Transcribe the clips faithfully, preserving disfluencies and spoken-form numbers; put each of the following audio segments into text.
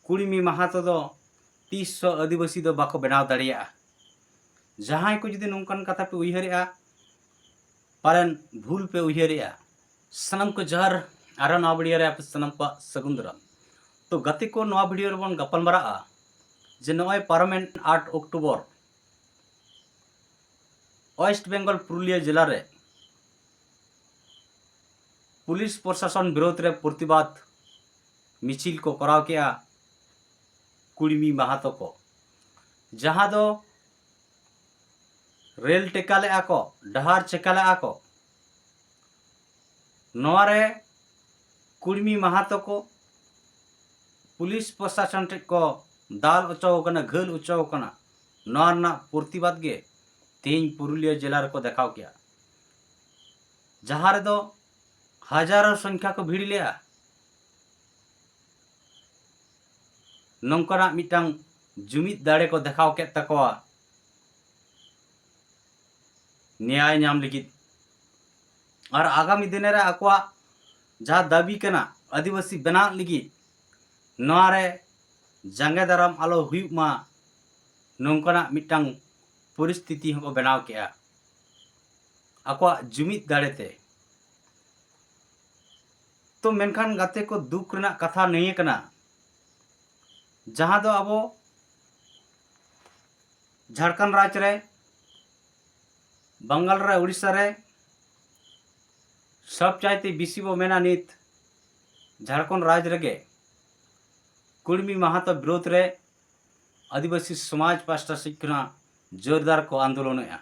ᱠᱩᱲᱢᱤ ᱢᱟᱦᱟᱛᱚ ᱫᱚ ᱛᱤᱥ ᱦᱚᱸ ᱟᱹᱫᱤᱵᱟᱹᱥᱤ ᱫᱚ ᱵᱟᱠᱚ ᱵᱮᱱᱟᱣ ᱫᱟᱲᱮᱭᱟᱜᱼᱟ᱾ ᱡᱟᱦᱟᱸᱭ ᱠᱚ ᱡᱩᱫᱤ ᱱᱚᱝᱠᱟᱱ ᱠᱟᱛᱷᱟ ᱯᱮ ᱩᱭᱦᱟᱹᱨᱮᱜᱼᱟ, ᱯᱟᱞᱮᱱ ᱵᱷᱩᱞ ᱯᱮ ᱩᱭᱦᱟᱹᱨᱮᱜᱼᱟ᱾ ᱥᱟᱱᱟᱢ ᱠᱚ ᱡᱚᱦᱟᱨ, ᱟᱨᱦᱚᱸ ᱱᱚᱣᱟ ᱵᱷᱤᱰᱤᱭᱳ ᱨᱮ ᱟᱯᱮ ᱥᱟᱱᱟᱢ ᱠᱚᱣᱟᱜ ᱥᱟᱹᱜᱩᱱ ᱫᱟᱨᱟᱢ᱾ ᱛᱚ ᱜᱟᱛᱮ ᱠᱚ, ᱱᱚᱣᱟ ᱵᱷᱤᱰᱤᱭᱳ ᱨᱮᱵᱚᱱ ᱜᱟᱯᱟᱞ ᱢᱟᱨᱟᱜᱼᱟ ᱡᱮ ᱱᱚᱜᱼᱚᱭ ᱯᱟᱨᱚᱢᱮᱱ ᱟᱴ ᱚᱠᱴᱳᱵᱚᱨ ᱳᱭᱮᱥᱴ ᱵᱮᱝᱜᱚᱞ ᱯᱩᱨᱩᱞᱤᱭᱟᱹ ᱡᱮᱞᱟ ᱨᱮ ᱯᱩᱞᱤᱥ ᱯᱨᱚᱥᱟᱥᱚᱱ ᱵᱤᱨᱳᱫᱷ ᱨᱮ ᱯᱨᱚᱛᱤᱵᱟᱫ ᱢᱤᱪᱷᱤᱞ ᱠᱚ ᱠᱚᱨᱟᱣ ᱠᱮᱜᱼᱟ ᱠᱩᱲᱢᱤ ᱢᱟᱦᱟᱛᱚ ᱠᱚ, ᱡᱟᱦᱟᱸ ᱫᱚ ᱨᱮᱞ ᱴᱮᱠᱟ ᱞᱮᱜᱼᱟ ᱠᱚ, ᱰᱟᱦᱟᱨ ᱪᱮᱠᱟ ᱞᱮᱜᱼᱟ ᱠᱚ᱾ ᱱᱚᱣᱟ ᱨᱮ ᱠᱩᱲᱢᱤ ᱢᱟᱦᱟᱛᱚ ᱠᱚ ᱯᱩᱞᱤᱥ ᱯᱨᱚᱥᱟᱥᱚᱱ ᱴᱷᱮᱱ ᱠᱚ ᱫᱟᱞ ᱦᱚᱪᱚ ᱟᱠᱟᱱᱟ, ᱜᱷᱟᱹᱞ ᱦᱚᱪᱚ ᱟᱠᱟᱱᱟ᱾ ᱱᱚᱣᱟ ᱨᱮᱱᱟᱜ ᱯᱨᱚᱛᱤᱵᱟᱫ ᱜᱮ ᱛᱮᱦᱮᱧ ᱯᱩᱨᱩᱞᱤᱭᱟᱹ ᱡᱮᱞᱟ ᱨᱮᱠᱚ ᱫᱮᱠᱷᱟᱣ ᱠᱮᱜᱼᱟ, ᱡᱟᱦᱟᱸ ᱨᱮᱫᱚ ᱦᱟᱡᱟᱨᱚ ᱥᱚᱝᱠᱷᱟ ᱠᱚ ᱵᱷᱤᱲ ᱞᱮᱜᱼᱟ᱾ ᱱᱚᱝᱠᱟᱱᱟᱜ ᱢᱤᱫᱴᱟᱝ ᱡᱩᱢᱤᱫ ᱫᱟᱲᱮ ᱠᱚ ᱫᱮᱠᱷᱟᱣ ᱠᱮᱫ ᱛᱟᱠᱚᱣᱟ ᱱᱮᱭᱟᱭ ᱧᱟᱢ ᱞᱟᱹᱜᱤᱫ᱾ ᱟᱨ ᱟᱜᱟᱢᱤ ᱫᱤᱱ ᱨᱮ ᱟᱠᱚᱣᱟᱜ ᱡᱟᱦᱟᱸ ᱫᱟᱹᱵᱤ ᱠᱟᱱᱟ ᱟᱹᱫᱤᱵᱟᱹᱥᱤ ᱵᱮᱱᱟᱣ ᱞᱟᱹᱜᱤᱫ, ᱱᱚᱣᱟ ᱨᱮ ᱡᱟᱸᱜᱮ ᱫᱟᱨᱟᱢ ᱟᱞᱚ ᱦᱩᱭᱩᱜ ᱢᱟ, ᱱᱚᱝᱠᱟᱱᱟᱜ ᱢᱤᱫᱴᱟᱝ ᱯᱚᱨᱤᱥᱛᱷᱤᱛᱤ ᱦᱚᱸᱠᱚ ᱵᱮᱱᱟᱣ ᱠᱮᱜᱼᱟ ᱟᱠᱚᱣᱟᱜ ᱡᱩᱢᱤᱫ ᱫᱟᱲᱮᱛᱮ᱾ ᱛᱚ ᱢᱮᱱᱠᱷᱟᱱ ᱜᱟᱛᱮ ᱠᱚ, ᱫᱩᱠ ᱨᱮᱱᱟᱜ ᱠᱟᱛᱷᱟ ᱱᱤᱭᱟᱹ ᱠᱟᱱᱟ, ᱡᱟᱦᱟᱸ ᱫᱚ ᱟᱵᱚ ᱡᱷᱟᱲᱠᱷᱚᱸᱰ ᱨᱟᱡᱽ ᱨᱮ, ᱵᱟᱝᱜᱟᱞ ᱨᱮ, ᱩᱲᱤᱥᱥᱟ ᱨᱮ ᱥᱚᱵ ᱪᱟᱭᱛᱮ ᱵᱮᱥᱤ ᱵᱚ ᱢᱮᱱᱟ ᱱᱤᱛ ᱡᱷᱟᱲᱠᱷᱚᱸᱰ ᱨᱟᱡᱽ ᱨᱮᱜᱮ ᱠᱩᱲᱢᱤ ᱢᱟᱦᱟᱛᱚ ᱵᱤᱨᱳᱫᱷ ᱨᱮ ᱟᱹᱫᱤᱵᱟᱹᱥᱤ ᱥᱚᱢᱟᱡᱽ ᱯᱟᱥᱴᱟ ᱥᱮᱫ ᱠᱷᱚᱱᱟᱜ ᱡᱳᱨᱫᱟᱨ ᱠᱚ ᱟᱱᱫᱳᱞᱚᱱᱮᱜᱼᱟ᱾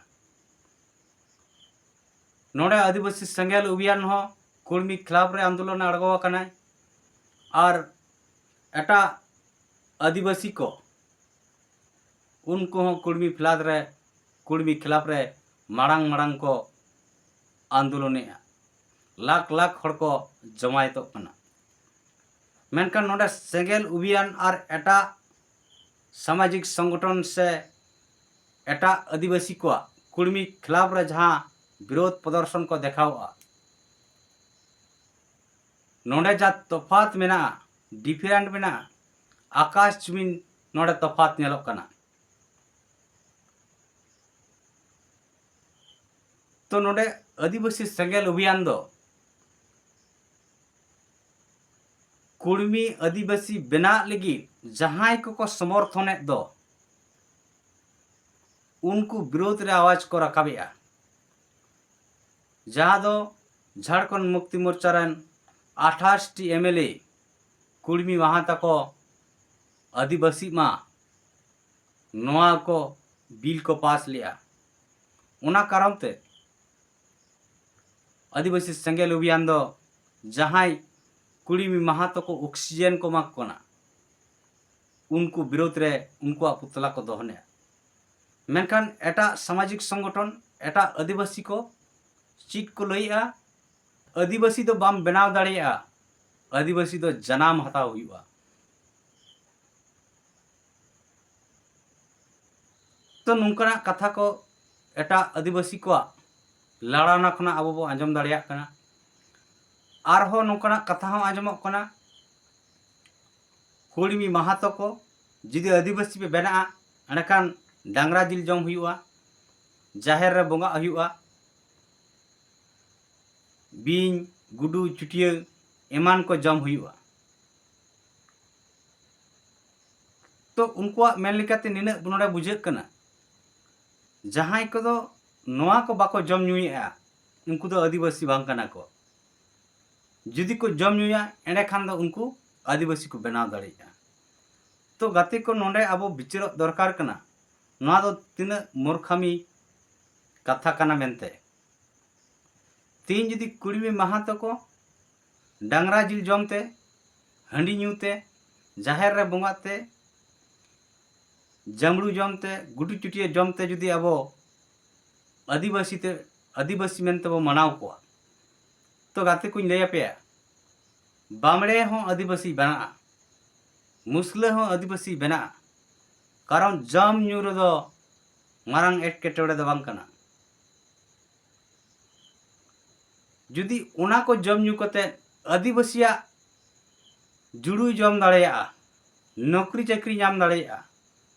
ᱱᱚᱰᱮ ᱟᱹᱫᱤᱵᱟᱹᱥᱤ ᱥᱮᱸᱜᱮᱞ ᱚᱵᱷᱤᱭᱟᱱ ᱦᱚᱸ ᱠᱩᱲᱢᱤ ᱠᱷᱤᱞᱟᱯ ᱨᱮ ᱟᱱᱫᱳᱞᱚᱱ ᱮ ᱟᱬᱜᱚ ᱟᱠᱟᱱᱟᱭ᱾ ᱟᱨ ᱮᱴᱟᱜ ᱟᱹᱫᱤᱵᱟᱹᱥᱤ ᱠᱚ, ᱩᱱᱠᱩ ᱦᱚᱸ ᱠᱩᱲᱢᱤ ᱯᱷᱤᱞᱟᱫ ᱨᱮ, ᱠᱩᱲᱢᱤ ᱠᱷᱤᱞᱟᱯ ᱨᱮ ᱢᱟᱲᱟᱝ ᱢᱟᱲᱟᱝ ᱠᱚ ᱟᱱᱫᱳᱞᱚᱱᱮᱜᱼᱟ᱾ ᱞᱟᱠᱷ ᱞᱟᱠᱷ ᱦᱚᱲ ᱠᱚ ᱡᱚᱢᱟᱭᱮᱛᱚᱜ ᱠᱟᱱᱟ᱾ ᱢᱮᱱᱠᱷᱟᱱ ᱱᱚᱰᱮ ᱥᱮᱸᱜᱮᱞ ᱚᱵᱷᱤᱭᱟᱱ ᱟᱨ ᱮᱴᱟᱜ ᱥᱟᱢᱟᱡᱤᱠ ᱥᱚᱝᱜᱚᱴᱷᱚᱱ ᱥᱮ ᱮᱴᱟᱜ ᱟᱹᱫᱤᱵᱟᱹᱥᱤ ᱠᱚᱣᱟᱜ ᱠᱩᱲᱢᱤ ᱠᱷᱤᱞᱟᱯ ᱨᱮ ᱡᱟᱦᱟᱸ ᱵᱤᱨᱳᱫᱷ ᱯᱨᱚᱫᱚᱨᱥᱚᱱ ᱠᱚ ᱫᱮᱠᱷᱟᱣᱚᱜᱼᱟ, ᱱᱚᱰᱮ ᱡᱟ ᱛᱚᱯᱷᱟᱛ ᱢᱮᱱᱟᱜᱼᱟ, ᱰᱤᱯᱷᱟᱨᱮᱱᱴ ᱢᱮᱱᱟᱜᱼᱟ, ᱟᱠᱟᱥ ᱡᱩᱢᱤᱱ ᱱᱚᱰᱮ ᱛᱚᱯᱷᱟᱛ ᱧᱮᱞᱚᱜ ᱠᱟᱱᱟ᱾ ᱛᱚ ᱱᱚᱰᱮ ᱟᱹᱫᱤᱵᱟᱹᱥᱤ ᱥᱮᱸᱜᱮᱞ ᱚᱵᱷᱤᱭᱟᱱ ᱫᱚ ᱠᱩᱲᱢᱤ ᱟᱹᱫᱤᱵᱟᱹᱥᱤ ᱵᱮᱱᱟᱜ ᱞᱟᱹᱜᱤᱫ ᱡᱟᱦᱟᱸᱭ ᱠᱚᱠᱚ ᱥᱚᱢᱚᱨᱛᱷᱚᱱᱮᱫ ᱫᱚ, ᱩᱱᱠᱩ ᱵᱤᱨᱳᱫᱷ ᱨᱮ ᱟᱣᱟᱡᱽ ᱠᱚ ᱨᱟᱠᱟᱵᱮᱜᱼᱟ, ᱡᱟᱦᱟᱸ ᱫᱚ ᱡᱷᱟᱲᱠᱷᱚᱸᱰ ᱢᱩᱠᱛᱤ ᱢᱳᱨᱪᱟ ᱨᱮᱱ ᱟᱴᱷᱟᱥ ᱴᱤ ᱮᱢ ᱮᱞ ᱮ ᱠᱩᱲᱢᱤ ᱢᱟᱦᱟᱛᱟ ᱠᱚ ᱟᱹᱫᱤᱵᱟᱹᱥᱤᱜ ᱢᱟ, ᱱᱚᱣᱟ ᱠᱚ ᱵᱤᱞ ᱠᱚ ᱯᱟᱥ ᱞᱮᱜᱼᱟ᱾ ᱚᱱᱟ ᱠᱟᱨᱚᱱ ᱛᱮ ᱟᱹᱫᱤᱵᱟᱹᱥᱤ ᱥᱮᱸᱜᱮᱞ ᱚᱵᱷᱤᱭᱟᱱ ᱫᱚ ᱡᱟᱦᱟᱸᱭ ᱠᱩᱲᱢᱤ ᱢᱟᱦᱟᱛᱟ ᱠᱚ ᱚᱠᱥᱤᱡᱮᱱ ᱠᱚ ᱮᱢᱟ ᱠᱚ ᱠᱟᱱᱟ, ᱩᱱᱠᱩ ᱵᱤᱨᱳᱫᱷ ᱨᱮ ᱩᱱᱠᱩᱣᱟᱜ ᱯᱩᱛᱞᱟ ᱠᱚ ᱫᱚᱦᱚᱱᱮᱜᱼᱟ᱾ ᱢᱮᱱᱠᱷᱟᱱ ᱮᱴᱟᱜ ᱥᱟᱢᱟᱡᱤᱠ ᱥᱚᱝᱜᱚᱴᱷᱚᱱ, ᱮᱴᱟᱜ ᱟᱹᱫᱤᱵᱟᱹᱥᱤ ᱠᱚ ᱪᱮᱫ ᱠᱚ ᱞᱟᱹᱭᱮᱜᱼᱟ? ᱟᱹᱫᱤᱵᱟᱹᱥᱤ ᱫᱚ ᱵᱟᱢ ᱵᱮᱱᱟᱣ ᱫᱟᱲᱮᱭᱟᱜᱼᱟ, ᱟᱹᱫᱤᱵᱟᱹᱥᱤ ᱫᱚ ᱡᱟᱱᱟᱢ ᱦᱟᱛᱟᱣ ᱦᱩᱭᱩᱜᱼᱟ᱾ ᱛᱚ ᱱᱚᱝᱠᱟᱱᱟᱜ ᱠᱟᱛᱷᱟ ᱠᱚ ᱮᱴᱟᱜ ᱟᱹᱫᱤᱵᱟᱹᱥᱤ ᱠᱚᱣᱟᱜ ᱞᱟᱲᱟᱣᱱᱟ ᱠᱷᱚᱱᱟᱜ ᱟᱵᱚ ᱵᱚ ᱟᱸᱡᱚᱢ ᱫᱟᱲᱮᱭᱟᱜ ᱠᱟᱱᱟ᱾ ᱟᱨᱦᱚᱸ ᱱᱚᱝᱠᱟᱱᱟᱜ ᱠᱟᱛᱷᱟ ᱦᱚᱸ ᱟᱸᱡᱚᱢᱚᱜ ᱠᱟᱱᱟ, ᱠᱩᱲᱢᱤ ᱢᱟᱦᱟᱛᱚ ᱠᱚ ᱡᱩᱫᱤ ᱟᱹᱫᱤᱵᱟᱹᱥᱤ ᱯᱮ ᱵᱮᱱᱟᱜᱼᱟ, ᱮᱸᱰᱮᱠᱷᱟᱱ ᱰᱟᱝᱨᱟ ᱡᱤᱞ ᱡᱚᱢ ᱦᱩᱭᱩᱜᱼᱟ, ᱡᱟᱦᱮᱨ ᱨᱮ ᱵᱚᱸᱜᱟᱜ ᱦᱩᱭᱩᱜᱼᱟ, ᱵᱤᱧ, ᱜᱩᱰᱩ, ᱪᱩᱴᱭᱟᱹ ᱮᱢᱟᱱ ᱠᱚ ᱡᱚᱢ ᱦᱩᱭᱩᱜᱼᱟ᱾ ᱛᱚ ᱩᱱᱠᱩᱣᱟᱜ ᱢᱮᱱ ᱞᱮᱠᱟᱛᱮ ᱱᱤᱱᱟᱹᱜ ᱱᱚᱰᱮ ᱵᱩᱡᱷᱟᱹᱜ ᱠᱟᱱᱟ, ᱡᱟᱦᱟᱸᱭ ᱠᱚᱫᱚ ᱱᱚᱣᱟ ᱠᱚ ᱵᱟᱠᱚ ᱡᱚᱢ ᱧᱩᱭᱮᱫᱼᱟ, ᱩᱱᱠᱩ ᱫᱚ ᱟᱹᱫᱤᱵᱟᱹᱥᱤ ᱵᱟᱝ ᱠᱟᱱᱟ ᱠᱚ᱾ ᱡᱩᱫᱤ ᱠᱚ ᱡᱚᱢ ᱧᱩᱭᱟ, ᱮᱸᱰᱮᱠᱷᱟᱱ ᱫᱚ ᱩᱱᱠᱩ ᱟᱹᱫᱤᱵᱟᱹᱥᱤ ᱠᱚ ᱵᱮᱱᱟᱣ ᱫᱟᱲᱮᱭᱟᱜᱼᱟ᱾ ᱛᱚ ᱜᱟᱛᱮ ᱠᱚ, ᱱᱚᱰᱮ ᱟᱵᱚ ᱵᱤᱪᱟᱹᱨᱚᱜ ᱫᱚᱨᱠᱟᱨ ᱠᱟᱱᱟ, ᱱᱚᱣᱟ ᱫᱚ ᱛᱤᱱᱟᱹᱜ ᱢᱩᱨᱠᱷᱟᱢᱤ ᱠᱟᱛᱷᱟ ᱠᱟᱱᱟ ᱢᱮᱱᱛᱮ᱾ ᱛᱮᱦᱮᱧ ᱡᱩᱫᱤ ᱠᱩᱲᱢᱤ ᱢᱟᱦᱟᱛᱚ ᱠᱚ ᱰᱟᱝᱨᱟ ᱡᱤᱞ ᱡᱚᱢ ᱛᱮ, ᱦᱟᱺᱰᱤ ᱧᱩ ᱛᱮ, ᱡᱟᱦᱮᱨ ᱨᱮ ᱵᱚᱸᱜᱟ ᱛᱮ, ᱡᱟᱢᱲᱩ ᱡᱚᱢ ᱛᱮ, ᱜᱩᱰᱩ ᱪᱩᱴᱭᱟᱹ ᱡᱚᱢ ᱛᱮ ᱡᱩᱫᱤ ᱟᱵᱚ ᱟᱹᱫᱤᱵᱟᱹᱥᱤ ᱛᱮ, ᱟᱹᱫᱤᱵᱟᱹᱥᱤ ᱢᱮᱱᱛᱮ ᱵᱚ ᱢᱟᱱᱟᱣ ᱠᱚᱣᱟ, ᱛᱚ ᱜᱟᱛᱮ ᱠᱚᱧ ᱞᱟᱹᱭ ᱟᱯᱮᱭᱟ, ᱵᱟᱢᱲᱮ ᱦᱚᱸ ᱟᱹᱫᱤᱵᱟᱹᱥᱤ ᱵᱮᱱᱟᱜᱼᱟ, ᱢᱩᱥᱞᱟᱹ ᱦᱚᱸ ᱟᱹᱫᱤᱵᱟᱹᱥᱤ ᱵᱮᱱᱟᱜᱼᱟ᱾ ᱠᱟᱨᱚᱱ ᱡᱚᱢ ᱧᱩ ᱨᱮᱫᱚ ᱢᱟᱨᱟᱝ ᱮᱴᱠᱮᱴᱚᱬᱮ ᱫᱚ ᱵᱟᱝ ᱠᱟᱱᱟ᱾ ᱡᱩᱫᱤ ᱚᱱᱟ ᱠᱚ ᱡᱚᱢ ᱧᱩ ᱠᱟᱛᱮ ᱟᱹᱫᱤᱵᱟᱹᱥᱤᱭᱟᱜ ᱡᱩᱲᱩᱭ ᱡᱚᱢ ᱫᱟᱲᱮᱭᱟᱜᱼᱟ, ᱱᱚᱠᱨᱤ ᱪᱟᱹᱠᱨᱤ ᱧᱟᱢ ᱫᱟᱲᱮᱭᱟᱜᱼᱟ,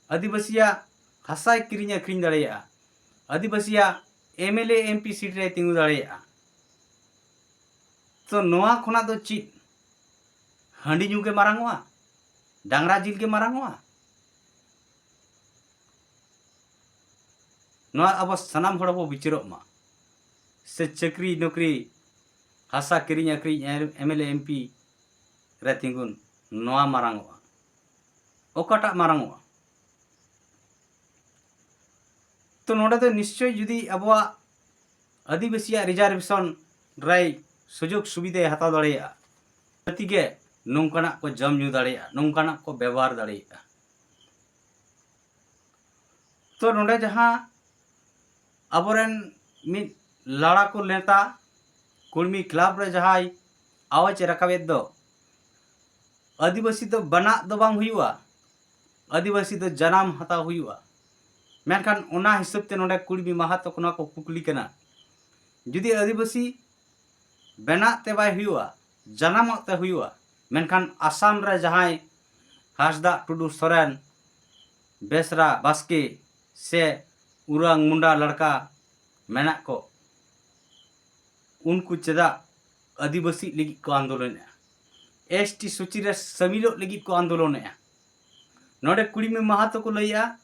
ᱟᱹᱫᱤᱵᱟᱹᱥᱤᱭᱟᱜ ᱦᱟᱥᱟᱭ ᱠᱤᱨᱤᱧ ᱟᱹᱠᱷᱨᱤᱧ ᱫᱟᱲᱮᱭᱟᱜᱼᱟ, ᱟᱹᱫᱤᱵᱟᱹᱥᱤᱭᱟᱜ M L A M P seat ᱨᱮᱭ ᱛᱤᱸᱜᱩ ᱫᱟᱲᱮᱭᱟᱜᱼᱟ᱾ ᱛᱚ ᱱᱚᱣᱟ ᱠᱷᱚᱱᱟᱜ ᱫᱚ ᱪᱮᱫ ᱦᱟᱺᱰᱤ ᱧᱩ ᱜᱮ ᱢᱟᱨᱟᱝᱚᱜᱼᱟ? ᱰᱟᱝᱨᱟ ᱡᱤᱞ ᱜᱮ ᱢᱟᱨᱟᱝᱚᱜᱼᱟ? ᱱᱚᱣᱟ ᱟᱵᱚ ᱥᱟᱱᱟᱢ ᱦᱚᱲ ᱵᱚ ᱵᱤᱪᱟᱹᱨᱚᱜ ᱢᱟ᱾ ᱥᱮ ᱪᱟᱹᱠᱨᱤ ᱱᱚᱠᱨᱤ, ᱦᱟᱥᱟ ᱠᱤᱨᱤᱧ ᱟᱹᱠᱷᱨᱤᱧ, ᱮᱢ ᱮᱞ ᱮ ᱮᱢ ᱯᱤ ᱨᱮ ᱛᱤᱸᱜᱩᱱ, ᱱᱚᱣᱟ ᱢᱟᱨᱟᱝᱚᱜᱼᱟ? ᱚᱠᱟᱴᱟᱜ ᱢᱟᱨᱟᱝᱚᱜᱼᱟ? ᱛᱚ ᱱᱚᱰᱮ ᱫᱚ ᱱᱤᱥᱪᱚᱭ ᱡᱩᱫᱤ ᱟᱵᱚᱣᱟᱜ ᱟᱹᱫᱤᱵᱟᱹᱥᱤᱭᱟᱜ ᱨᱤᱡᱟᱨᱵᱷᱮᱥᱚᱱ ᱨᱮᱭ ᱥᱩᱡᱳᱜᱽ ᱥᱩᱵᱤᱫᱷᱟᱭ ᱦᱟᱛᱟᱣ ᱫᱟᱲᱮᱭᱟᱜᱼᱟ, ᱡᱟᱹᱛᱤ ᱜᱮ ᱱᱚᱝᱠᱟᱱᱟᱜ ᱠᱚ ᱡᱚᱢ ᱧᱩ ᱫᱟᱲᱮᱭᱟᱜᱼᱟ, ᱱᱚᱝᱠᱟᱱᱟᱜ ᱠᱚ ᱵᱮᱵᱚᱦᱟᱨ ᱫᱟᱲᱮᱭᱟᱜᱼᱟ᱾ ᱛᱚ ᱱᱚᱰᱮ ᱡᱟᱦᱟᱸ ᱟᱵᱚᱨᱮᱱ ᱢᱤᱫ ᱞᱟᱲᱟ ᱠᱚ ᱱᱮᱛᱟ ᱠᱩᱲᱢᱤ ᱠᱞᱟᱵᱽ ᱨᱮ ᱡᱟᱦᱟᱸᱭ ᱟᱣᱟᱡᱽ ᱮ ᱨᱟᱠᱟᱵᱮᱫ ᱫᱚ, ᱟᱹᱫᱤᱵᱟᱹᱥᱤ ᱫᱚ ᱵᱮᱱᱟᱜ ᱫᱚ ᱵᱟᱝ ᱦᱩᱭᱩᱜᱼᱟ, ᱟᱹᱫᱤᱵᱟᱹᱥᱤ ᱫᱚ ᱡᱟᱱᱟᱢ ᱦᱟᱛᱟᱣ ᱦᱩᱭᱩᱜᱼᱟ᱾ ᱢᱮᱱᱠᱷᱟᱱ ᱚᱱᱟ ᱦᱤᱥᱟᱹᱵ ᱛᱮ ᱱᱚᱰᱮ ᱠᱩᱲᱢᱤ ᱢᱟᱦᱟᱛᱚ ᱠᱚ ᱱᱚᱣᱟ ᱠᱚ ᱠᱩᱠᱞᱤ ᱠᱟᱱᱟ, ᱡᱩᱫᱤ ᱟᱹᱫᱤᱵᱟᱹᱥᱤ ᱵᱮᱱᱟᱜ ᱛᱮ ᱵᱟᱭ ᱦᱩᱭᱩᱜᱼᱟ, ᱡᱟᱱᱟᱢᱚᱜ ᱛᱮ ᱦᱩᱭᱩᱜᱼᱟ, ᱢᱮᱱᱠᱷᱟᱱ ᱟᱥᱟᱢ ᱨᱮ ᱡᱟᱦᱟᱸᱭ ᱦᱟᱸᱥᱫᱟᱜ, ᱴᱩᱰᱩ, ᱥᱚᱨᱮᱱ, ᱵᱮᱥᱨᱟ, ᱵᱟᱥᱠᱮ ᱥᱮ ᱩᱨᱟᱝ, ᱢᱩᱱᱰᱟ, ᱞᱟᱲᱠᱟ ᱢᱮᱱᱟᱜ ᱠᱚ, ᱩᱱᱠᱩ ᱪᱮᱫᱟᱜ ᱟᱹᱫᱤᱵᱟᱹᱥᱤ ᱞᱟᱹᱜᱤᱫ ᱠᱚ ᱟᱱᱫᱳᱞᱚᱱᱮᱫᱼᱟ, ᱮᱥ ᱴᱤ ᱥᱩᱪᱤ ᱨᱮ ᱥᱟᱹᱢᱤᱞᱚᱜ ᱞᱟᱹᱜᱤᱫ ᱠᱚ ᱟᱱᱫᱳᱞᱚᱱᱮᱫᱼᱟ? ᱱᱚᱰᱮ ᱠᱩᱲᱢᱤ ᱢᱟᱦᱟᱛᱚ ᱠᱚ ᱞᱟᱹᱭᱮᱫᱼᱟ,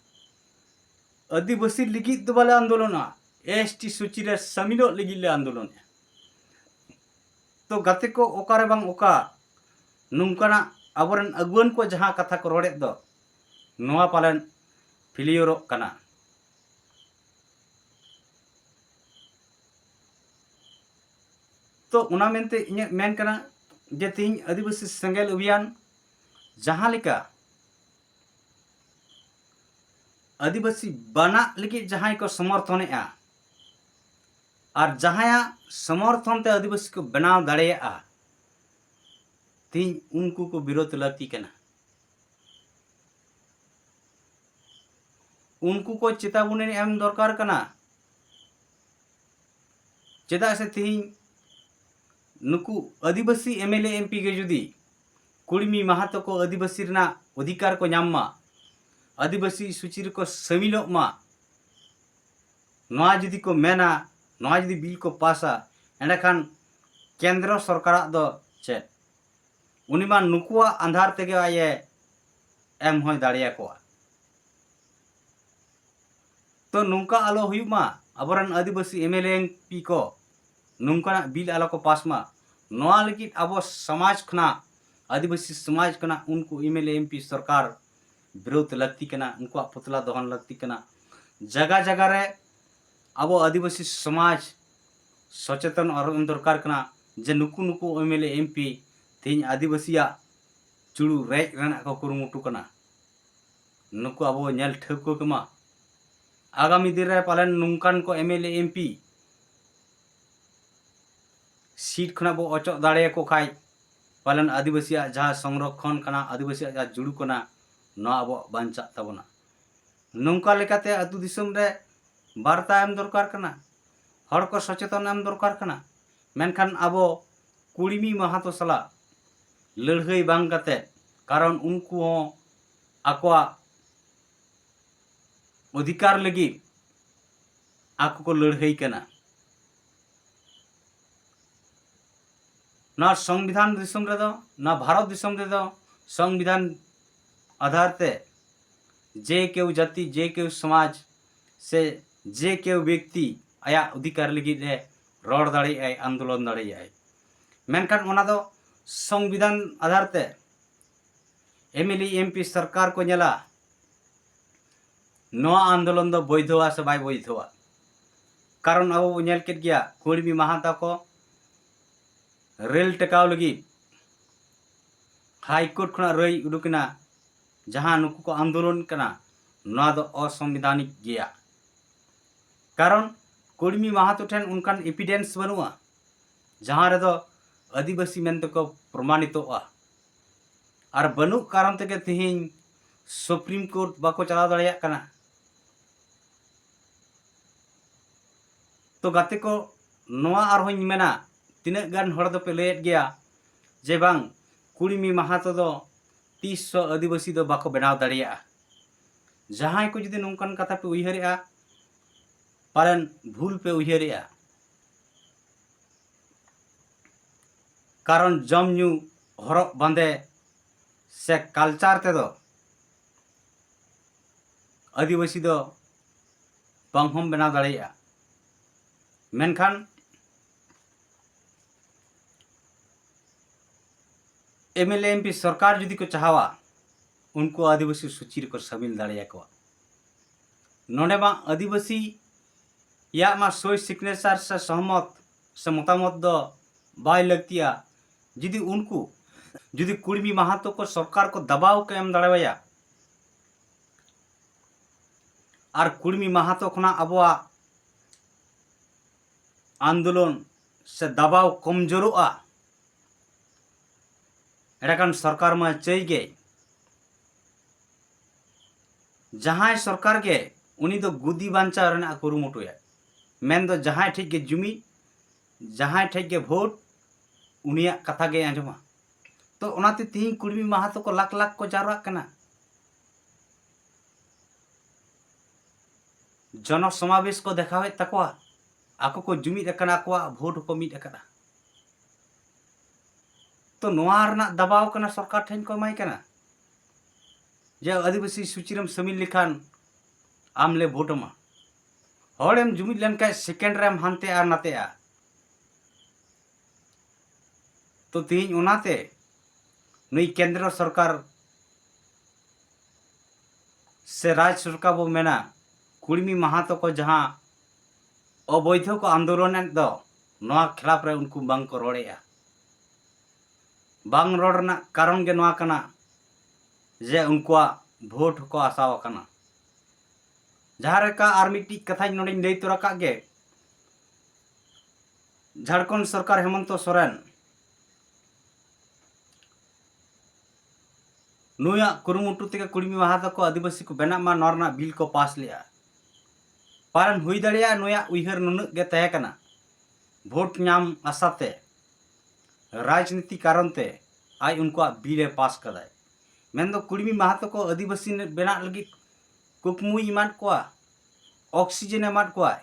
ᱟᱹᱫᱤᱵᱟᱹᱥᱤ ᱞᱟᱹᱜᱤᱫ ᱫᱚ ᱵᱟᱞᱮ ᱟᱱᱫᱳᱞᱚᱱᱟ, ᱮᱥ ᱴᱤ ᱥᱩᱪᱤ ᱨᱮ ᱥᱟᱹᱢᱤᱞᱚᱜ ᱞᱟᱹᱜᱤᱫ ᱞᱮ ᱟᱱᱫᱳᱞᱚᱱᱮᱫᱼᱟ᱾ ᱛᱚ ᱜᱟᱛᱮ ᱠᱚ, ᱚᱠᱟᱨᱮ ᱵᱟᱝ ᱚᱠᱟ ᱱᱚᱝᱠᱟᱱᱟᱜ ᱟᱵᱚᱨᱮᱱ ᱟᱹᱜᱩᱣᱟᱹᱱ ᱠᱚ ᱡᱟᱦᱟᱸ ᱠᱟᱛᱷᱟ ᱠᱚ ᱨᱚᱲᱮᱫ ᱫᱚ, ᱱᱚᱣᱟ ᱯᱟᱞᱮᱱ ᱯᱷᱮᱞᱤᱭᱚᱨᱚᱜ ᱠᱟᱱᱟ᱾ ᱛᱚ ᱚᱱᱟ ᱢᱮᱱᱛᱮ ᱤᱧᱟᱹᱜ ᱢᱮᱱ ᱠᱟᱱᱟ ᱡᱮ ᱛᱮᱦᱮᱧ ᱟᱹᱫᱤᱵᱟᱹᱥᱤ ᱥᱮᱸᱜᱮᱞ ᱚᱵᱷᱤᱭᱟᱱ ᱡᱟᱦᱟᱸ ᱞᱮᱠᱟ ᱟᱹᱫᱤᱵᱟᱹᱥᱤ ᱵᱟᱱᱟᱜ ᱞᱟᱹᱜᱤᱫ ᱡᱟᱦᱟᱸᱭ ᱠᱚ ᱥᱚᱢᱚᱨᱛᱷᱚᱱᱮᱜᱼᱟ ᱟᱨ ᱡᱟᱦᱟᱸᱭᱟᱜ ᱥᱚᱢᱚᱨᱛᱷᱚᱱ ᱛᱮ ᱟᱹᱫᱤᱵᱟᱹᱥᱤ ᱠᱚ ᱵᱮᱱᱟᱣ ᱫᱟᱲᱮᱭᱟᱜᱼᱟ, ᱛᱮᱦᱮᱧ ᱩᱱᱠᱩ ᱠᱚ ᱵᱤᱨᱳᱫᱷ ᱞᱟᱹᱠᱛᱤ ᱠᱟᱱᱟ᱾ ᱩᱱᱠᱩ ᱠᱚ ᱪᱮᱛᱟᱵᱚᱱᱤ ᱮᱢ ᱫᱚᱨᱠᱟᱨ ᱠᱟᱱᱟ᱾ ᱪᱮᱫᱟᱜ ᱥᱮ ᱛᱮᱦᱮᱧ ᱱᱩᱠᱩ ᱟᱹᱫᱤᱵᱟᱹᱥᱤ ᱮᱢ ᱮᱞ ᱮ ᱮᱢ ᱯᱤ ᱜᱮ ᱡᱩᱫᱤ ᱠᱩᱲᱢᱤ ᱢᱟᱦᱟᱛᱚ ᱠᱚ ᱟᱹᱫᱤᱵᱟᱹᱥᱤ ᱨᱮᱱᱟᱜ ᱚᱫᱷᱤᱠᱟᱨ ᱠᱚ ᱧᱟᱢ ᱢᱟ, ᱟᱹᱫᱤᱵᱟᱹᱥᱤ ᱥᱩᱪᱤ ᱨᱮᱠᱚ ᱥᱟᱹᱢᱤᱞᱚᱜ ᱢᱟ, ᱱᱚᱣᱟ ᱡᱩᱫᱤ ᱠᱚ ᱢᱮᱱᱟ, ᱱᱚᱣᱟ ᱡᱩᱫᱤ ᱵᱤᱞ ᱠᱚ ᱯᱟᱥᱟ, ᱮᱸᱰᱮᱠᱷᱟᱱ ᱠᱮᱱᱫᱨᱚ ᱥᱚᱨᱠᱟᱨᱟᱜ ᱫᱚ ᱪᱮᱫ? ᱩᱱᱤ ᱢᱟ ᱱᱩᱠᱩᱣᱟᱜ ᱟᱸᱫᱷᱟᱨ ᱛᱮᱜᱮ ᱟᱡ ᱮ ᱮᱢ ᱦᱚᱸᱭ ᱫᱟᱲᱮᱭᱟᱠᱚᱣᱟ᱾ ᱛᱚ ᱱᱚᱝᱠᱟ ᱟᱞᱚ ᱦᱩᱭᱩᱜ ᱢᱟ, ᱟᱵᱚᱨᱮᱱ ᱟᱹᱫᱤᱵᱟᱹᱥᱤ ᱮᱢ ᱮᱞ ᱮ ᱮᱢ ᱯᱤ ᱠᱚ ᱱᱚᱝᱠᱟᱱᱟᱜ ᱵᱤᱞ ᱟᱞᱚ ᱠᱚ ᱯᱟᱥ ᱢᱟ᱾ ᱱᱚᱣᱟ ᱞᱟᱹᱜᱤᱫ ᱟᱵᱚ ᱥᱚᱢᱟᱡᱽ ᱠᱷᱚᱱᱟᱜ, ᱟᱹᱫᱤᱵᱟᱹᱥᱤ ᱥᱚᱢᱟᱡᱽ ᱠᱷᱚᱱᱟᱜ ᱩᱱᱠᱩ ᱮᱢ ᱮᱞ ᱮ ᱮᱢ ᱯᱤ ᱥᱚᱨᱠᱟᱨ ᱵᱤᱨᱳᱫᱷ ᱞᱟᱹᱠᱛᱤ ᱠᱟᱱᱟ, ᱩᱱᱠᱩᱣᱟᱜ ᱯᱩᱛᱞᱟ ᱫᱚᱦᱚᱱ ᱞᱟᱹᱠᱛᱤ ᱠᱟᱱᱟ᱾ ᱡᱟᱭᱜᱟ ᱡᱟᱭᱜᱟ ᱨᱮ ᱟᱵᱚ ᱟᱹᱫᱤᱵᱟᱹᱥᱤ ᱥᱚᱢᱟᱡᱽ ᱥᱚᱪᱮᱛᱚᱱ ᱟᱨ ᱮᱢ ᱫᱚᱨᱠᱟᱨ ᱠᱟᱱᱟ ᱡᱮ ᱱᱩᱠᱩ ᱱᱩᱠᱩ ᱮᱢ ᱮᱞ ᱮ ᱮᱢ ᱯᱤ ᱛᱮᱦᱮᱧ ᱟᱹᱫᱤᱵᱟᱹᱥᱤᱭᱟᱜ ᱪᱩᱲᱩ ᱨᱮᱡ ᱨᱮᱱᱟᱜ ᱠᱚ ᱠᱩᱨᱩᱢᱩᱴᱩ ᱠᱟᱱᱟ᱾ ᱱᱩᱠᱩ ᱟᱵᱚ ᱧᱮᱞ ᱴᱷᱟᱹᱣᱠᱟᱹ ᱠᱚᱢᱟ᱾ ᱟᱜᱟᱢᱤ ᱫᱤᱱ ᱨᱮ ᱯᱟᱞᱮᱱ ᱱᱚᱝᱠᱟᱱ ᱠᱚ ᱮᱢ L A M P seat ᱠᱷᱚᱱᱟᱜ ᱵᱚ ᱚᱪᱚᱜ ᱫᱟᱲᱮᱭᱟᱠᱚ ᱠᱷᱟᱡ, ᱯᱟᱞᱮᱱ ᱟᱹᱫᱤᱵᱟᱹᱥᱤᱭᱟᱜ ᱡᱟᱦᱟᱸ ᱥᱚᱝᱨᱚᱠᱷᱚᱱ ᱠᱟᱱᱟ, ᱟᱹᱫᱤᱵᱟᱹᱥᱤᱭᱟᱜ ᱡᱟᱦᱟᱸ ᱡᱩᱲᱩ ᱠᱟᱱᱟ, ᱱᱚᱣᱟ ᱟᱵᱚᱣᱟᱜ ᱵᱟᱧᱪᱟᱜ ᱛᱟᱵᱚᱱᱟ᱾ ᱱᱚᱝᱠᱟ ᱞᱮᱠᱟᱛᱮ ᱟᱹᱛᱩ ᱫᱤᱥᱚᱢ ᱨᱮ ᱵᱟᱨᱛᱟ ᱮᱢ ᱫᱚᱨᱠᱟᱨ ᱠᱟᱱᱟ, ᱦᱚᱲ ᱠᱚ ᱥᱚᱪᱮᱛᱚᱱ ᱮᱢ ᱫᱚᱨᱠᱟᱨ ᱠᱟᱱᱟ᱾ ᱢᱮᱱᱠᱷᱟᱱ ᱟᱵᱚ ᱠᱩᱲᱢᱤ ᱢᱟᱦᱟᱛᱚ ᱥᱟᱞᱟᱜ ᱞᱟᱹᱲᱦᱟᱹᱭ ᱵᱟᱝ ᱠᱟᱛᱮ, ᱠᱟᱨᱚᱱ ᱩᱱᱠᱩ ᱦᱚᱸ ᱟᱠᱚᱣᱟᱜ ᱚᱫᱷᱤᱠᱟᱨ ᱞᱟᱹᱜᱤᱫ ᱟᱠᱚ ᱠᱚ ᱞᱟᱹᱲᱦᱟᱹᱭ ᱠᱟᱱᱟ᱾ ᱱᱚᱣᱟ ᱥᱚᱝᱵᱤᱫᱷᱟᱱ ᱫᱤᱥᱚᱢ ᱨᱮᱫᱚ, ᱱᱚᱣᱟ ᱵᱷᱟᱨᱚᱛ ᱫᱤᱥᱚᱢ ᱨᱮᱫᱚ ᱥᱚᱝᱵᱤᱫᱷᱟᱱ ᱟᱫᱷᱟᱨ ᱛᱮ ᱡᱮ ᱠᱮᱣ ᱡᱟᱹᱛᱤ, ᱡᱮ ᱠᱮᱣ ᱥᱚᱢᱟᱡᱽ ᱥᱮ ᱡᱮ ᱠᱮᱣ ᱵᱮᱠᱛᱤ ᱟᱭᱟᱜ ᱚᱫᱷᱤᱠᱟᱨ ᱞᱟᱹᱜᱤᱫ ᱮ ᱨᱚᱲ ᱫᱟᱲᱮᱭᱟᱜᱼᱟᱭ, ᱟᱱᱫᱳᱞᱚᱱ ᱫᱟᱲᱮᱭᱟᱜᱼᱟᱭ᱾ ᱢᱮᱱᱠᱷᱟᱱ ᱚᱱᱟ ᱫᱚ ᱥᱚᱝᱵᱤᱫᱷᱟᱱ ᱟᱫᱷᱟᱨ ᱛᱮ ᱮᱢ ᱮᱞ ᱮ ᱮᱢ ᱯᱤ ᱥᱚᱨᱠᱟᱨ ᱠᱚ ᱧᱮᱞᱟ, ᱱᱚᱣᱟ ᱟᱱᱫᱳᱞᱚᱱ ᱫᱚ ᱵᱳᱭᱫᱷᱚᱣᱟ ᱥᱮ ᱵᱟᱭ ᱵᱳᱭᱫᱷᱚᱣᱟ᱾ ᱠᱟᱨᱚᱱ ᱟᱵᱚ ᱵᱚ ᱧᱮᱞ ᱠᱮᱫ ᱜᱮᱭᱟ, ᱠᱩᱲᱢᱤ ᱢᱟᱦᱟᱛᱟ ᱠᱚ ᱨᱮᱞ ᱴᱮᱠᱟᱣ ᱞᱟᱹᱜᱤᱫ ᱦᱟᱭ ᱠᱳᱨᱴ ᱠᱷᱚᱱᱟᱜ ᱨᱟᱹᱭ ᱩᱰᱩᱠ ᱮᱱᱟ, ᱡᱟᱦᱟᱸ ᱱᱩᱠᱩ ᱠᱚ ᱟᱱᱫᱳᱞᱚᱱ ᱠᱟᱱᱟ, ᱱᱚᱣᱟ ᱫᱚ ᱚᱥᱚᱝᱵᱤᱫᱷᱟᱱᱤᱠ ᱜᱮᱭᱟ᱾ ᱠᱟᱨᱚᱱ ᱠᱩᱲᱢᱤ ᱢᱟᱦᱟᱛᱚ ᱴᱷᱮᱱ ᱚᱱᱠᱟᱱ ᱮᱵᱷᱤᱰᱮᱱᱥ ᱵᱟᱹᱱᱩᱜᱼᱟ, ᱡᱟᱦᱟᱸ ᱨᱮᱫᱚ ᱟᱹᱫᱤᱵᱟᱹᱥᱤ ᱢᱮᱱᱛᱮ ᱠᱚ ᱯᱨᱚᱢᱟᱱᱤᱛᱚᱜᱼᱟ᱾ ᱟᱨ ᱵᱟᱹᱱᱩᱜ ᱠᱟᱨᱚᱱ ᱛᱮᱜᱮ ᱛᱮᱦᱮᱧ ᱥᱩᱯᱨᱤᱢ ᱠᱳᱨᱴ ᱵᱟᱠᱚ ᱪᱟᱞᱟᱣ ᱫᱟᱲᱮᱭᱟᱜ ᱠᱟᱱᱟ᱾ ᱛᱚ ᱜᱟᱛᱮ ᱠᱚ, ᱱᱚᱣᱟ ᱟᱨᱦᱚᱸᱧ ᱢᱮᱱᱟ, ᱛᱤᱱᱟᱹᱜ ᱜᱟᱱ ᱦᱚᱲ ᱫᱚᱯᱮ ᱞᱟᱹᱭᱮᱫ ᱜᱮᱭᱟ ᱡᱮ ᱵᱟᱝ, ᱠᱩᱲᱢᱤ ᱢᱟᱦᱟᱛᱚ ᱫᱚ ᱛᱤᱥ ᱦᱚᱸ ᱟᱹᱫᱤᱵᱟᱹᱥᱤ ᱫᱚ ᱵᱟᱠᱚ ᱵᱮᱱᱟᱣ ᱫᱟᱲᱮᱭᱟᱜᱼᱟ᱾ ᱡᱟᱦᱟᱸᱭ ᱠᱚ ᱡᱩᱫᱤ ᱱᱚᱝᱠᱟᱱ ᱠᱟᱛᱷᱟ ᱯᱮ ᱩᱭᱦᱟᱹᱨᱮᱜᱼᱟ, ᱯᱟᱞᱮᱱ ᱵᱷᱩᱞ ᱯᱮ ᱩᱭᱦᱟᱹᱨᱮᱜᱼᱟ᱾ ᱠᱟᱨᱚᱱ ᱡᱚᱢ ᱧᱩ, ᱦᱚᱨᱚᱜ ᱵᱟᱸᱫᱮ ᱥᱮ culture ᱛᱮᱫᱚ ᱟᱹᱫᱤᱵᱟᱹᱥᱤ ᱫᱚ ᱵᱟᱝ ᱦᱚᱸᱢ ᱵᱮᱱᱟᱣ ᱫᱟᱲᱮᱭᱟᱜᱼᱟ᱾ ᱢᱮᱱᱠᱷᱟᱱ MLA MP ᱥᱚᱨᱠᱟᱨ ᱡᱩᱫᱤ ᱠᱚ ᱪᱟᱦᱟᱣᱟ, ᱩᱱᱠᱩ ᱟᱹᱫᱤᱵᱟᱹᱥᱤ ᱥᱩᱪᱤ ᱨᱮᱠᱚ ᱥᱟᱹᱢᱤᱞ ᱫᱟᱲᱮᱭᱟᱠᱚᱣᱟ᱾ ᱱᱚᱰᱮ ᱢᱟ ᱟᱹᱫᱤᱵᱟᱹᱥᱤᱭᱟᱜ ᱢᱟ ᱥᱳᱭ signature ᱥᱮ ᱥᱚᱦᱚᱢᱚᱛ ᱥᱮ ᱢᱚᱛᱟᱢᱚᱛ ᱫᱚ ᱵᱟᱭ ᱞᱟᱹᱠᱛᱤᱭᱟ᱾ ᱡᱩᱫᱤ ᱩᱱᱠᱩ, ᱡᱩᱫᱤ ᱠᱩᱲᱢᱤ ᱢᱟᱦᱟᱛᱚ ᱠᱚ ᱥᱚᱨᱠᱟᱨ ᱠᱚ ᱫᱟᱵᱟᱣ ᱠᱚ ᱮᱢ ᱫᱟᱲᱮᱣᱟᱭᱟ, ᱟᱨ ᱠᱩᱲᱢᱤ ᱢᱟᱦᱟᱛᱚ ᱠᱷᱚᱱᱟᱜ ᱟᱵᱚᱣᱟᱜ ᱟᱱᱫᱳᱞᱚᱱ ᱥᱮ ᱫᱟᱵᱟᱣ ᱠᱚᱢᱡᱳᱨᱚᱜᱼᱟ, ᱮᱸᱰᱮᱠᱷᱟᱱ ᱥᱚᱨᱠᱟᱨ ᱢᱟ ᱪᱟᱹᱭ ᱜᱮ᱾ ᱡᱟᱦᱟᱸᱭ ᱥᱚᱨᱠᱟᱨ ᱜᱮ, ᱩᱱᱤ ᱫᱚ ᱜᱩᱫᱤ ᱵᱟᱧᱪᱟᱣ ᱨᱮᱱᱟᱜ ᱮ ᱠᱩᱨᱩᱢᱩᱴᱩᱭᱟ᱾ ᱢᱮᱱᱫᱚ ᱡᱟᱦᱟᱸᱭ ᱴᱷᱮᱡ ᱜᱮ ᱡᱩᱢᱤ, ᱡᱟᱦᱟᱸᱭ ᱴᱷᱮᱡ ᱜᱮ ᱵᱷᱳᱴ, ᱩᱱᱤᱭᱟᱜ ᱠᱟᱛᱷᱟ ᱜᱮᱭ ᱟᱸᱡᱚᱢᱟ᱾ ᱛᱚ ᱚᱱᱟᱛᱮ ᱛᱤᱦᱤᱧ ᱠᱩᱲᱢᱤ ᱢᱟᱦᱟᱛᱚ ᱠᱚ ᱞᱟᱠᱷ ᱞᱟᱠᱷ ᱠᱚ ᱡᱟᱣᱨᱟᱜ ᱠᱟᱱᱟ᱾ ᱡᱚᱱᱚ ᱥᱚᱢᱟᱵᱮᱥ ᱠᱚ ᱫᱮᱠᱷᱟᱣᱮᱫ ᱛᱟᱠᱚᱣᱟ, ᱟᱠᱚ ᱠᱚ ᱡᱩᱢᱤᱫ ᱟᱠᱟᱱᱟ, ᱟᱠᱚᱣᱟᱜ ᱵᱷᱳᱴ ᱦᱚᱸᱠᱚ ᱢᱤᱫ ᱟᱠᱟᱫᱟ᱾ ᱛᱚ ᱱᱚᱣᱟ ᱨᱮᱱᱟᱜ ᱫᱟᱵᱟᱣ ᱠᱟᱱᱟ, ᱥᱚᱨᱠᱟᱨ ᱴᱷᱮᱱ ᱠᱚ ᱮᱢᱟᱭ ᱠᱟᱱᱟ ᱡᱮ ᱟᱹᱫᱤᱵᱟᱹᱥᱤ ᱥᱩᱪᱤ ᱨᱮᱢ ᱥᱟᱹᱢᱤᱞ ᱞᱮᱠᱷᱟᱱ ᱟᱢ ᱞᱮ ᱵᱷᱳᱴ ᱟᱢᱟ᱾ ᱦᱚᱲᱮᱢ ᱡᱩᱢᱤᱫ ᱞᱮᱱᱠᱷᱟᱱ second ᱨᱮᱢ ᱦᱟᱱᱛᱮ ᱟᱨ ᱱᱟᱛᱮᱜᱼᱟ᱾ ᱛᱚ ᱛᱮᱦᱮᱧ ᱚᱱᱟᱛᱮ ᱱᱩᱭ ᱠᱮᱱᱫᱨᱚ ᱥᱚᱨᱠᱟᱨ ᱥᱮ ᱨᱟᱡᱽ ᱥᱚᱨᱠᱟᱨ ᱵᱚ ᱢᱮᱱᱟ, ᱠᱩᱲᱢᱤ ᱢᱟᱦᱟᱛᱚ ᱠᱚ ᱡᱟᱦᱟᱸ ᱚᱵᱚᱭᱫᱷᱚ ᱠᱚ ᱟᱱᱫᱳᱞᱚᱱᱮᱫ ᱫᱚ, ᱱᱚᱣᱟ ᱠᱷᱤᱞᱟᱯ ᱨᱮ ᱩᱱᱠᱩ ᱵᱟᱝ ᱠᱚ ᱨᱚᱲᱮᱜᱼᱟ᱾ ᱵᱟᱝ ᱨᱚᱲ ᱨᱮᱱᱟᱜ ᱠᱟᱨᱚᱱ ᱜᱮ ᱱᱚᱣᱟ ᱠᱟᱱᱟ ᱡᱮ ᱩᱱᱠᱩᱣᱟᱜ ᱵᱷᱳᱴ ᱦᱚᱸᱠᱚ ᱟᱥᱟᱣ ᱟᱠᱟᱱᱟ᱾ ᱡᱟᱦᱟᱸ ᱞᱮᱠᱟ ᱟᱨ ᱢᱤᱫᱴᱤᱡ ᱠᱟᱛᱷᱟᱧ ᱱᱚᱰᱮᱧ ᱞᱟᱹᱭ ᱛᱚᱨᱟ ᱠᱟᱜ ᱜᱮ, ᱡᱷᱟᱲᱠᱷᱚᱸᱰ ᱥᱚᱨᱠᱟᱨ ᱦᱮᱢᱚᱱᱛᱚ ᱥᱚᱨᱮᱱ, ᱱᱩᱭᱟᱜ ᱠᱩᱨᱩᱢᱩᱴᱩ ᱛᱮᱜᱮ ᱠᱩᱲᱢᱤ ᱢᱟᱦᱟᱛᱚ ᱠᱚ ᱟᱹᱫᱤᱵᱟᱹᱥᱤ ᱠᱚ ᱵᱮᱱᱟᱜ ᱢᱟ, ᱱᱚᱣᱟ ᱨᱮᱱᱟᱜ ᱵᱤᱞ ᱠᱚ ᱯᱟᱥ ᱞᱮᱜᱼᱟ᱾ ᱯᱟᱞᱮᱱ ᱦᱩᱭ ᱫᱟᱲᱮᱭᱟᱜᱼᱟ ᱱᱩᱭᱟᱜ ᱩᱭᱦᱟᱹᱨ ᱱᱩᱱᱟᱹᱜ ᱜᱮ ᱛᱟᱦᱮᱸ ᱠᱟᱱᱟ, ᱵᱷᱳᱴ ᱧᱟᱢ ᱟᱥᱟᱛᱮ, ᱨᱟᱡᱽᱱᱤᱛᱤ ᱠᱟᱨᱚᱱ ᱛᱮ ᱟᱡ ᱩᱱᱠᱩᱣᱟᱜ ᱵᱤᱞ ᱮ ᱯᱟᱥ ᱠᱟᱫᱟᱭ᱾ ᱢᱮᱱᱫᱚ ᱠᱩᱲᱢᱤ ᱢᱟᱦᱟᱛᱚ ᱠᱚ ᱟᱹᱫᱤᱵᱟᱹᱥᱤ ᱵᱮᱱᱟᱜ ᱞᱟᱹᱜᱤᱫ ᱠᱩᱠᱢᱩᱭ ᱮᱢᱟᱫ ᱠᱚᱣᱟ, ᱚᱠᱥᱤᱡᱮᱱ ᱮ ᱮᱢᱟᱫ ᱠᱚᱣᱟᱭ,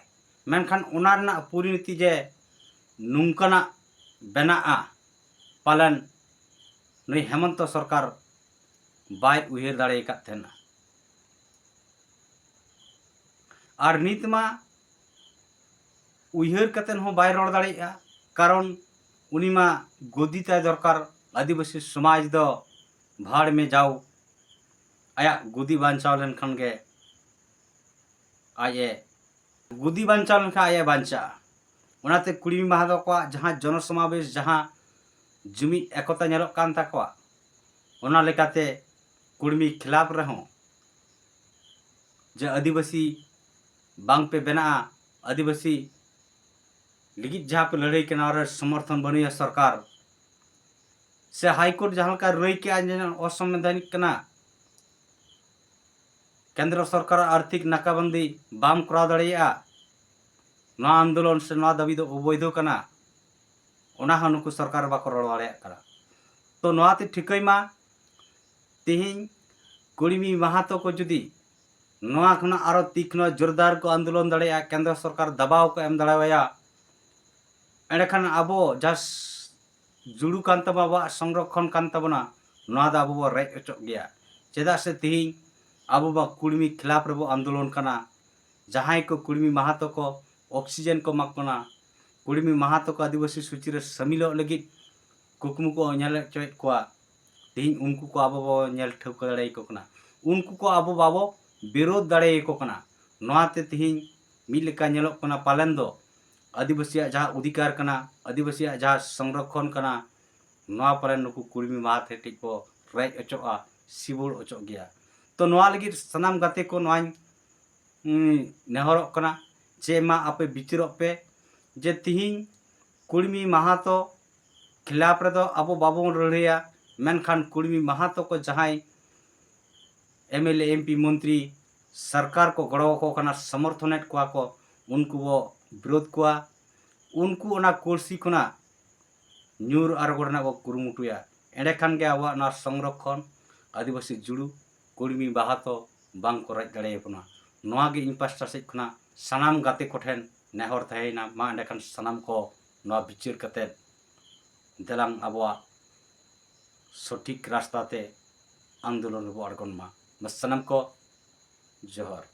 ᱢᱮᱱᱠᱷᱟᱱ ᱚᱱᱟ ᱨᱮᱱᱟᱜ ᱯᱚᱨᱤᱱᱚᱛᱤ ᱡᱮ ᱱᱚᱝᱠᱟᱱᱟᱜ ᱵᱮᱱᱟᱜᱼᱟ, ᱯᱟᱞᱮᱱ ᱱᱩᱭ ᱦᱮᱢᱚᱱᱛᱚ ᱥᱚᱨᱠᱟᱨ ᱵᱟᱭ ᱩᱭᱦᱟᱹᱨ ᱫᱟᱲᱮ ᱟᱠᱟᱫ ᱛᱟᱦᱮᱱᱟ᱾ ᱟᱨ ᱱᱤᱛ ᱢᱟ ᱩᱭᱦᱟᱹᱨ ᱠᱟᱛᱮᱫ ᱦᱚᱸ ᱵᱟᱭ ᱨᱚᱲ ᱫᱟᱲᱮᱭᱟᱜᱼᱟ, ᱠᱟᱨᱚᱱ ᱩᱱᱤ ᱢᱟ ᱜᱚᱫᱤ ᱛᱟᱭ ᱫᱚᱨᱠᱟᱨ᱾ ᱟᱹᱫᱤᱵᱟᱹᱥᱤ ᱥᱚᱢᱟᱡᱽ ᱫᱚ ᱵᱷᱟᱲ ᱢᱮ ᱡᱟᱣ, ᱟᱭᱟᱜ ᱜᱚᱫᱤ ᱵᱟᱧᱪᱟᱣ ᱞᱮᱱᱠᱷᱟᱱ ᱜᱮ ᱟᱡ ᱮ, ᱜᱚᱫᱤ ᱵᱟᱧᱪᱟᱣ ᱞᱮᱱᱠᱷᱟᱱ ᱟᱡ ᱮ ᱵᱟᱧᱪᱟᱜᱼᱟ᱾ ᱚᱱᱟᱛᱮ ᱠᱩᱲᱢᱤ ᱢᱟᱦᱟᱛᱚ ᱠᱚᱣᱟᱜ ᱡᱟᱦᱟᱸ ᱡᱚᱱᱚ ᱥᱚᱢᱟᱵᱮᱥ, ᱡᱟᱦᱟᱸ ᱡᱩᱢᱤᱫ ᱮᱠᱚᱛᱟ ᱧᱮᱞᱚᱜ ᱠᱟᱱ ᱛᱟᱠᱚᱣᱟ, ᱚᱱᱟ ᱞᱮᱠᱟᱛᱮ ᱠᱩᱲᱢᱤ ᱠᱷᱤᱞᱟᱯ ᱨᱮᱦᱚᱸ ᱡᱮ ᱟᱹᱫᱤᱵᱟᱹᱥᱤ ᱵᱟᱝ ᱯᱮ ᱵᱮᱱᱟᱜᱼᱟ, ᱟᱹᱫᱤᱵᱟᱹᱥᱤ ᱞᱟᱹᱜᱤᱫ ᱡᱟᱦᱟᱸ ᱯᱮ ᱞᱟᱹᱲᱦᱟᱹᱭ ᱠᱟᱱᱟ, ᱚᱱᱟ ᱨᱮ ᱥᱚᱢᱚᱨᱛᱷᱚᱱ ᱵᱟᱹᱱᱩᱜᱼᱟ ᱥᱚᱨᱠᱟᱨ᱾ ᱥᱮ ᱦᱟᱭ ᱠᱳᱨᱴ ᱡᱟᱦᱟᱸ ᱞᱮᱠᱟ ᱨᱟᱹᱭ ᱠᱮᱜᱼᱟ ᱡᱮ ᱚᱥᱚᱝᱵᱤᱫᱷᱟᱱᱤᱠ ᱠᱟᱱᱟ, ᱠᱮᱱᱫᱨᱚ ᱥᱚᱨᱠᱟᱨᱟᱜ ᱟᱨᱛᱷᱤᱠ ᱱᱟᱠᱟᱵᱟᱱᱫᱤ ᱵᱟᱢ ᱠᱚᱨᱟᱣ ᱫᱟᱲᱮᱭᱟᱜᱼᱟ, ᱱᱚᱣᱟ ᱟᱱᱫᱳᱞᱚᱱ ᱥᱮ ᱱᱚᱣᱟ ᱫᱟᱹᱵᱤ ᱫᱚ ᱚᱵᱳᱭᱫᱷᱚ ᱠᱟᱱᱟ, ᱚᱱᱟ ᱦᱚᱸ ᱱᱩᱠᱩ ᱥᱚᱨᱠᱟᱨ ᱵᱟᱠᱚ ᱨᱚᱲ ᱫᱟᱲᱮᱭᱟᱜ ᱠᱟᱱᱟ᱾ ᱛᱚ ᱱᱚᱣᱟᱛᱮ ᱴᱷᱤᱠᱟᱹᱭ ᱢᱟ, ᱛᱮᱦᱮᱧ ᱠᱩᱲᱢᱤ ᱢᱟᱦᱟᱛᱚ ᱠᱚ ᱡᱩᱫᱤ ᱱᱚᱣᱟ ᱠᱷᱚᱱᱟᱜ ᱟᱨᱚ ᱛᱤᱠᱷᱱᱚ ᱡᱳᱨᱫᱟᱨ ᱠᱚ ᱟᱱᱫᱳᱞᱚᱱ ᱫᱟᱲᱮᱭᱟᱜᱼᱟ, ᱠᱮᱱᱫᱨᱚ ᱥᱚᱨᱠᱟᱨ ᱫᱟᱵᱟᱣ ᱠᱚ ᱮᱢ ᱫᱟᱲᱮᱣᱟᱭᱟ, ᱮᱸᱰᱮᱠᱷᱟᱱ ᱟᱵᱚ ᱡᱟᱦᱟᱸ ᱡᱩᱲᱩ ᱠᱟᱱ ᱛᱟᱵᱚᱱᱟ, ᱟᱵᱚᱣᱟᱜ ᱥᱚᱝᱨᱚᱠᱷᱚᱱ ᱠᱟᱱ ᱛᱟᱵᱚᱱᱟ, ᱱᱚᱣᱟ ᱫᱚ ᱟᱵᱚ ᱵᱚ ᱨᱮᱡ ᱚᱪᱚᱜ ᱜᱮᱭᱟ᱾ ᱪᱮᱫᱟᱜ ᱥᱮ ᱛᱮᱦᱮᱧ ᱟᱵᱚ ᱢᱟ ᱠᱩᱲᱢᱤ ᱠᱷᱤᱞᱟᱯ ᱨᱮᱵᱚ ᱟᱱᱫᱳᱞᱚᱱ ᱠᱟᱱᱟ᱾ ᱡᱟᱦᱟᱸᱭ ᱠᱚ ᱠᱩᱲᱢᱤ ᱢᱟᱦᱟᱛᱚ ᱠᱚ ᱚᱠᱥᱤᱡᱮᱱ ᱠᱚ ᱮᱢᱟ ᱠᱚ ᱠᱟᱱᱟ, ᱠᱩᱲᱢᱤ ᱢᱟᱦᱟᱛᱚ ᱠᱚ ᱟᱹᱫᱤᱵᱟᱹᱥᱤ ᱥᱩᱪᱤ ᱨᱮ ᱥᱟᱹᱢᱤᱞᱚᱜ ᱞᱟᱹᱜᱤᱫ ᱠᱩᱠᱢᱩ ᱠᱚ ᱧᱮᱞ ᱦᱚᱪᱚᱭᱮᱫ ᱠᱚᱣᱟ, ᱛᱮᱦᱮᱧ ᱩᱱᱠᱩ ᱠᱚ ᱟᱵᱚ ᱵᱚ ᱧᱮᱞ ᱴᱷᱟᱹᱣᱠᱟᱹ ᱫᱟᱲᱮᱭᱟᱠᱚ ᱠᱟᱱᱟ᱾ ᱩᱱᱠᱩ ᱠᱚ ᱟᱵᱚ ᱵᱟᱵᱚ ᱵᱤᱨᱳᱫᱷ ᱫᱟᱲᱮᱭᱟᱠᱚ ᱠᱟᱱᱟ᱾ ᱱᱚᱣᱟᱛᱮ ᱛᱮᱦᱮᱧ ᱢᱤᱫ ᱞᱮᱠᱟ ᱧᱮᱞᱚᱜ ᱠᱟᱱᱟ, ᱯᱟᱞᱮᱱ ᱫᱚ ᱟᱹᱫᱤᱵᱟᱹᱥᱤᱭᱟᱜ ᱡᱟᱦᱟᱸ ᱚᱫᱷᱤᱠᱟᱨ ᱠᱟᱱᱟ, ᱟᱹᱫᱤᱵᱟᱹᱥᱤᱭᱟᱜ ᱡᱟᱦᱟᱸ ᱥᱚᱝᱨᱚᱠᱷᱚᱱ ᱠᱟᱱᱟ, ᱱᱚᱣᱟ ᱯᱟᱞᱮᱱ ᱱᱩᱠᱩ ᱠᱩᱲᱢᱤ ᱢᱟᱦᱟᱛᱚ ᱴᱷᱮᱱ ᱵᱚ ᱨᱮᱡ ᱚᱪᱚᱜᱼᱟ, ᱥᱤᱵᱚᱲ ᱚᱪᱚᱜ ᱜᱮᱭᱟ᱾ ᱛᱚ ᱱᱚᱣᱟ ᱞᱟᱹᱜᱤᱫ ᱥᱟᱱᱟᱢ ᱜᱟᱛᱮ ᱠᱚ ᱱᱚᱣᱟᱧ, ᱩᱸ, ᱱᱮᱦᱚᱨᱚᱜ ᱠᱟᱱᱟ ᱡᱮ ᱢᱟ ᱟᱯᱮ ᱵᱤᱪᱟᱹᱨᱚᱜ ᱯᱮ ᱡᱮ ᱛᱤᱦᱤᱧ ᱠᱩᱲᱢᱤ ᱢᱟᱦᱟᱛᱚ ᱠᱷᱤᱞᱟᱯ ᱨᱮᱫᱚ ᱟᱵᱚ ᱵᱟᱵᱚᱱ ᱞᱟᱹᱲᱦᱟᱹᱭᱟ, ᱢᱮᱱᱠᱷᱟᱱ ᱠᱩᱲᱢᱤ ᱢᱟᱦᱟᱛᱚ ᱠᱚ ᱡᱟᱦᱟᱸᱭ ᱮᱢ ᱮᱞ ᱮ, ᱮᱢ ᱯᱤ, ᱢᱚᱱᱛᱨᱤ, ᱥᱚᱨᱠᱟᱨ ᱠᱚ ᱜᱚᱲᱚ ᱟᱠᱚ ᱠᱟᱱᱟ, ᱥᱚᱢᱚᱨᱛᱷᱚᱱᱮᱫ ᱠᱚᱣᱟ ᱠᱚ, ᱩᱱᱠᱩ ᱵᱚ ᱵᱤᱨᱳᱫᱷ ᱠᱚᱣᱟ᱾ ᱩᱱᱠᱩ ᱚᱱᱟ ᱠᱚᱞᱥᱤ ᱠᱷᱚᱱᱟᱜ ᱧᱩᱨ ᱟᱬᱜᱚ ᱨᱮᱱᱟᱜ ᱵᱚ ᱠᱩᱨᱩᱢᱩᱴᱩᱭᱟ᱾ ᱮᱸᱰᱮᱠᱷᱟᱱ ᱜᱮ ᱟᱵᱚᱣᱟᱜ ᱱᱚᱣᱟ ᱥᱚᱝᱨᱚᱠᱠᱷᱚᱱ, ᱟᱹᱫᱤᱵᱟᱹᱥᱤ ᱡᱩᱲᱩ, ᱠᱩᱲᱢᱤ ᱵᱟᱦᱟ ᱛᱚ ᱵᱟᱝ ᱠᱚ ᱨᱟᱡᱽ ᱫᱟᱲᱮᱭᱟᱵᱚᱱᱟ᱾ ᱱᱚᱣᱟ ᱜᱮ ᱤᱧ ᱯᱟᱥᱴᱟ ᱥᱮᱫ ᱠᱷᱚᱱᱟᱜ ᱥᱟᱱᱟᱢ ᱜᱟᱛᱮ ᱠᱚᱴᱷᱮᱱ ᱱᱮᱦᱚᱨ ᱛᱟᱦᱮᱸᱭᱮᱱᱟ᱾ ᱢᱟ ᱮᱸᱰᱮᱠᱷᱟᱱ ᱥᱟᱱᱟᱢ ᱠᱚ ᱱᱚᱣᱟ ᱵᱤᱪᱟᱹᱨ ᱠᱟᱛᱮᱫ ᱫᱮᱞᱟᱝ ᱟᱵᱚᱣᱟᱜ ᱥᱚᱴᱷᱤᱠ ᱨᱟᱥᱛᱟ ᱛᱮ ᱟᱱᱫᱳᱞᱚᱱ ᱨᱮᱵᱚ ᱟᱬᱜᱚᱱ ᱢᱟ᱾ ᱢᱟ ᱥᱟᱱᱟᱢ ᱠᱚ ᱡᱚᱦᱟᱨ᱾